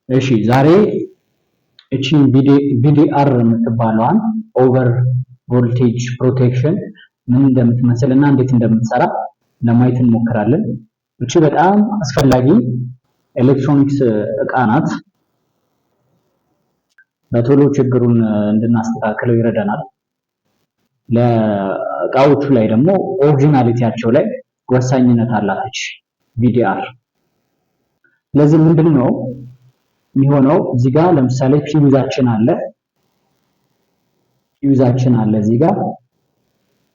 እሺ፣ ዛሬ እቺ VDR የምትባለዋን over voltage protection ምን እንደምትመስል እና እንዴት እንደምትሰራ ለማየት እንሞክራለን። እቺ በጣም አስፈላጊ ኤሌክትሮኒክስ እቃ ናት። በቶሎ ችግሩን እንድናስተካክለው ይረዳናል። ለእቃዎቹ ላይ ደግሞ originality ያቸው ላይ ወሳኝነት አላት VDR። ስለዚህ ምንድን ነው የሚሆነው? እዚህ ጋር ለምሳሌ ፊውዛችን አለ፣ ፊውዛችን አለ እዚህ ጋር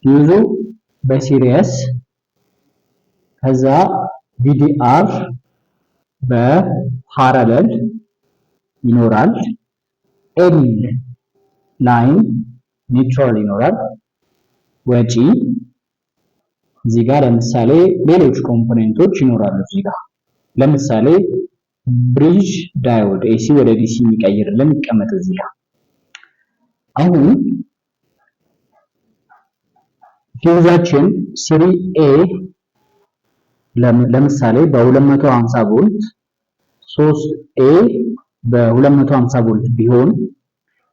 fuse ኡ በ series፣ ከዛ VDR በ parallel ይኖራል። L line neutral ይኖራል። ወጪ እዚህ ጋር ለምሳሌ ሌሎች component ኦች ይኖራሉ። እዚህ ጋር ለምሳሌ bridge diode፣ AC ወደ DC የሚቀይርልን ይቀመጥ እዚህ ጋር። አሁን fuse ኣችን 3A ለምሳሌ በ250 ቮልት፣ 3A በ250 ቮልት ቢሆን፣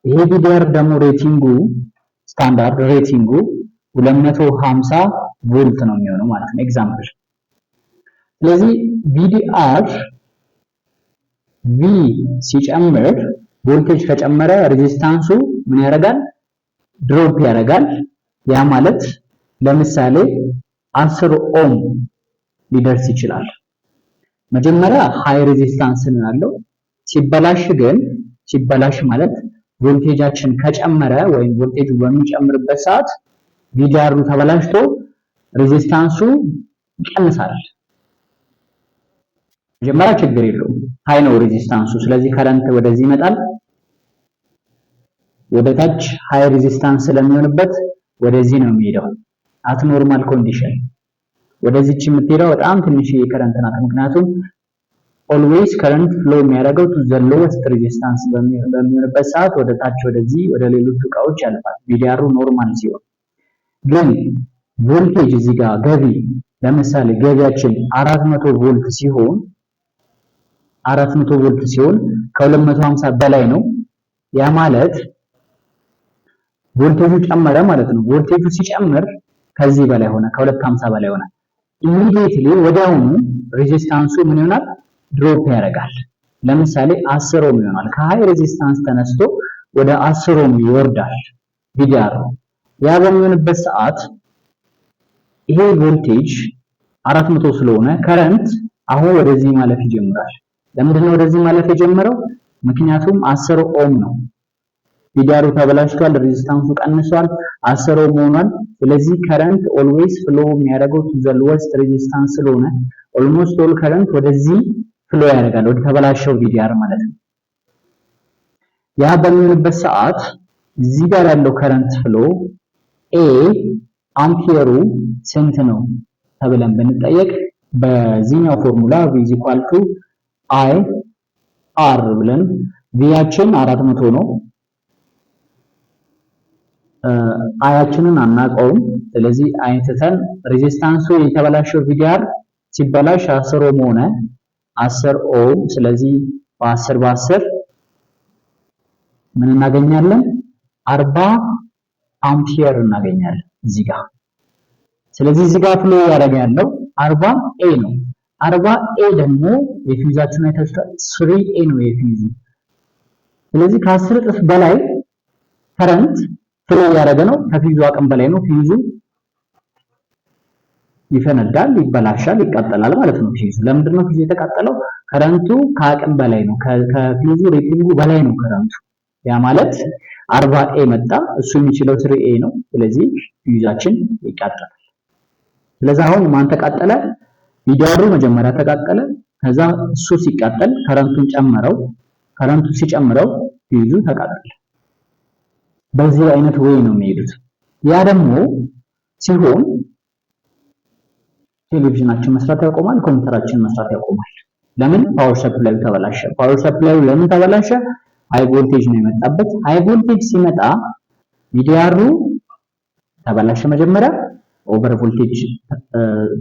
ይሄ VDR ደግሞ rating ኡ፣ standard rating ኡ 250 ቮልት ነው የሚሆነው ማለት ነው። Example። ስለዚህ VDR V ሲጨምር፣ ቮልቴጅ ከጨመረ resistance ኡ ምን ያደርጋል? Drop ያደርጋል። ያ ማለት ለምሳሌ 10 ohm ሊደርስ ይችላል። መጀመሪያ high resistance ነው ያለው። ሲበላሽ ግን፣ ሲበላሽ ማለት ቮልቴጃችን ከጨመረ ወይም ቮልቴጁ በሚጨምርበት ሰዓት VDR ኡ ተበላሽቶ resistance ኡ ይቀንሳል። መጀመሪያ ችግር የለውም፣ high ነው resistance ኡ። ስለዚህ current ወደዚህ ይመጣል፣ ወደ ታች high resistance ስለሚሆንበት ወደዚህ ነው የሚሄደው። At normal condition ወደዚች የምትሄደው በጣም ትንሽ current ናት። ምክንያቱም always current flow የሚያደርገው to the lowest resistance በሚሆንበት ሰዓት ወደ ታች ወደዚህ ወደ ሌሎቹ እቃዎች ያልፋል። VDR ኡ normal ሲሆን ግን ቮልቴጅ እዚህ ጋር ገቢ፣ ለምሳሌ ገቢያችን 400 ቮልት ሲሆን፣ 400 ቮልት ሲሆን ከ250 በላይ ነው። ያ ማለት ቮልቴጁ ጨመረ ማለት ነው። ቮልቴጁ ሲጨምር ከዚህ በላይ ሆነ፣ ከ250 በላይ ሆነ። Immediately ወዲያውኑ resistance ኡ ምን ይሆናል? Drop ያደርጋል። ለምሳሌ 10 ohm ይሆናል። ከ high resistance ተነስቶ ወደ 10 ohm ይወርዳል VDR። ያ በሚሆንበት ሰዓት ይሄ ቮልቴጅ 400 ስለሆነ current አሁን ወደዚህ ማለፍ ይጀምራል። ለምንድን ነው ወደዚህ ማለፍ የጀመረው? ምክንያቱም 10 ohm ነው። VDR ኡ ተበላሽቷል፣ resistance ኡ ቀንሷል፣ 10 ohm ሆኗል። ስለዚህ current always flow የሚያደርገው to the lowest resistance ስለሆነ almost all current ወደዚህ flow ያደርጋል፣ ወደ ተበላሸው VDR ማለት ነው። ያ በሚሆንበት ሰዓት እዚህ ጋር ያለው current flow A አምፒየሩ ስንት ነው ተብለን ብንጠየቅ በዚህኛው formula V is equal to I R ብለን V ያችን 400 ነው። I ያችንን አናውቀውም። ስለዚህ አይትተን resistance ኡ የተበላሸው VDR ሲበላሽ 10 ohm ሆነ፣ 10 ohm። ስለዚህ በ10 በ10 ምን እናገኛለን? 40 አምፒየር እናገኛለን እዚህ ጋር። ስለዚህ እዚህ ጋር flow ያደረገ ያለው 40 A ነው። 40 A ደግሞ የፊውዛችን አይታችኋል፣ 3 A ነው የፊውዙ። ስለዚህ ከ10 እጥፍ በላይ current flow ያደረገ ነው። ከፊውዙ አቅም በላይ ነው። ፊውዙ ይፈነዳል፣ ይበላሻል፣ ይቃጠላል ማለት ነው። ፊውዙ ለምንድን ነው ፊውዙ የተቃጠለው? Current ኡ ከአቅም በላይ ነው። ከ fuse ኡ rating ኡ በላይ ነው current ኡ። ያ ማለት 40 A መጣ፣ እሱ የሚችለው 3 A ነው። ስለዚህ ፊውዛችን ይቃጠላል። ስለዚህ አሁን ማን ተቃጠለ? VDR ኡ መጀመሪያ ተቃጠለ። ከዛ እሱ ሲቃጠል current ኡን ጨመረው። Current ኡ ሲጨምረው ፊውዙ ተቃጠለ። በዚህ አይነት way ነው የሚሄዱት። ያ ደግሞ ሲሆን ቴሌቪዥናችን መስራት ያቆማል፣ ኮምፒውተራችን መስራት ያቆማል። ለምን? Power supply ኡ ተበላሸ። Power supply ኡ ለምን ተበላሸ? High voltage ነው የመጣበት። High voltage ሲመጣ VDR ኡ ተበላሸ። መጀመሪያ over voltage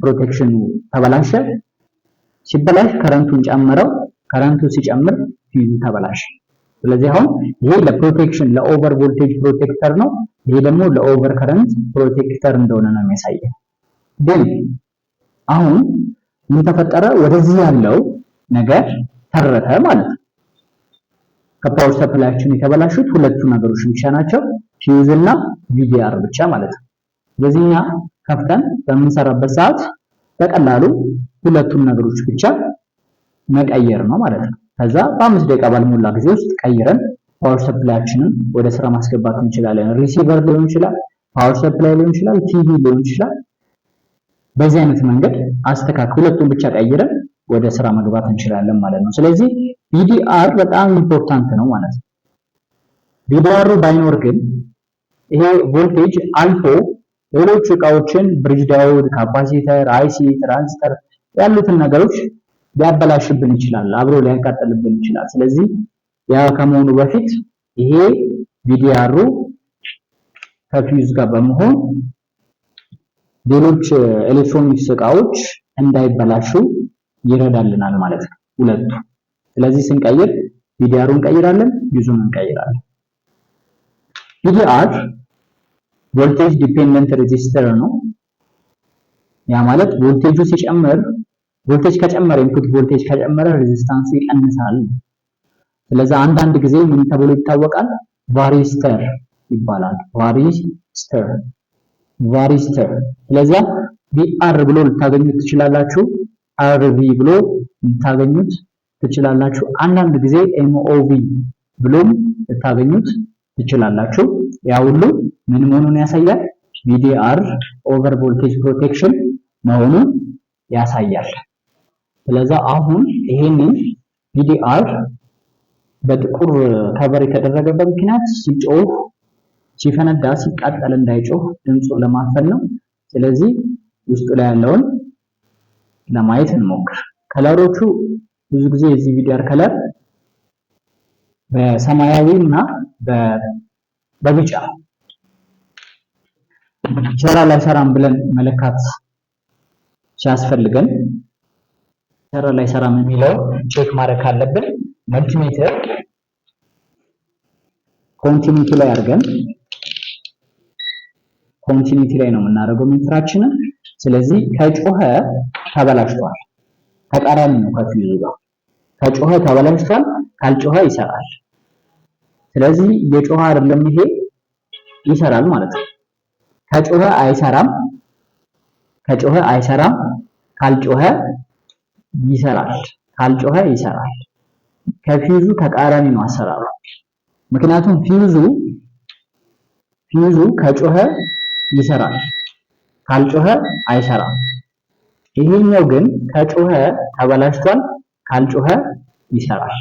protection ኑ ተበላሸ። ሲበላሽ current ኡን ጨመረው። Current ኡ ሲጨምር ፊውዙ ተቃጠለ። በዚህ አይነት way ነው የሚሄዱት። ፊውዙ ተበላሸ። ስለዚህ አሁን ይሄ ለ protection፣ ለ over voltage protector ነው። ይሄ ደግሞ ለ over current protector እንደሆነ ነው የሚያሳየው። ግን አሁን ምን ተፈጠረ? ወደዚህ ያለው ነገር ተረፈ ማለት ነው። ከ power supply ያችን የተበላሹት ሁለቱ ነገሮች ብቻ ናቸው፣ ፊውዝ እና VDR ብቻ ማለት ነው። ስለዚህ እኛ ከፍተን በምንሰራበት ሰዓት በቀላሉ ሁለቱን ነገሮች ብቻ መቀየር ነው ማለት ነው። ከዛ በ5 ደቂቃ ባልሞላ ጊዜ ውስጥ ቀይረን power supply ያችንን ወደ ስራ ማስገባት እንችላለን። Receiver ሊሆን ይችላል፣ power supply ሊሆን ይችላል፣ ቲቪ ሊሆን ይችላል። በዚህ አይነት መንገድ አስተካክለን ሁለቱን ብቻ ቀይረን ወደ ስራ መግባት እንችላለን ማለት ነው። ስለዚህ VDR በጣም important ነው ማለት ነው። VDR ኡ ባይኖር ግን ይሄ ቮልቴጅ አልፎ ሌሎች እቃዎችን bridge diode፣ capacitor፣ IC፣ transistor ያሉትን ነገሮች ሊያበላሽብን ይችላል፣ አብሮ ሊያቃጥልብን ይችላል። ስለዚህ ያ ከመሆኑ በፊት ይሄ VDR ኡ ከ ፊውዝ ጋር በመሆን ሌሎች ኤሌክትሮኒክስ እቃዎች እንዳይበላሹ ይረዳልናል ማለት ነው ሁለቱ። ስለዚህ ስንቀይር VDR ኡን እንቀይራለን፣ ፊውዙን እንቀይራለን። VDR voltage dependent resistor ነው። ያ ማለት ቮልቴጁ ሲጨምር፣ ቮልቴጅ ከጨመረ፣ input voltage ከጨመረ resistance ኡ ይቀንሳል። ስለዚህ አንዳንድ ጊዜ ምን ተብሎ ይታወቃል? Varistor ይባላል። Varistor፣ varistor። ስለዚህ VR ብሎ ልታገኙት ትችላላችሁ። RV ብሎ ልታገኙት ትችላላችሁ። አንዳንድ ጊዜ MOV ብሎም ልታገኙት ትችላላችሁ። ያ ሁሉ ምን መሆኑን ያሳያል? VDR over voltage protection መሆኑን ያሳያል። ስለዚህ አሁን ይሄንን VDR በጥቁር cover የተደረገበት ምክንያት ሲጮህ፣ ሲፈነዳ፣ ሲቃጠል እንዳይጮህ ድምፁን ለማፈን ነው። ስለዚህ ውስጡ ላይ ያለውን ለማየት እንሞክር። Color ኦቹ ብዙ ጊዜ የዚህ VDR color በሰማያዊ እና በቢጫ ይሰራል አይሰራም ብለን መለካት ሲያስፈልገን፣ ይሰራል አይሰራም የሚለው check ማድረግ ካለብን multimeter continuity ላይ አድርገን፣ continuity ላይ ነው የምናደርገው meter ኣችንን። ስለዚህ ከጮኸ ተበላሽቷል። ተቃራኒ ነው ከፊውዙ ጋር። ከጮኸ ተበላሽቷል፣ ካልጮኸ ይሰራል። ስለዚህ እየጮኸ አይደለም፣ ይሄ ይሰራል ማለት ነው። ከጮኸ አይሰራም፣ ከጮኸ አይሰራም፣ ካልጮኸ ይሰራል። ካልጮኸ ይሰራል። ከፊውዙ ተቃራኒ ነው አሰራሩ። ምክንያቱም ፊውዙ ከጮኸ ይሰራል፣ ካልጮኸ አይሰራም። ይሄኛው ግን ከጮኸ ተበላሽቷል፣ ካልጮኸ ይሰራል።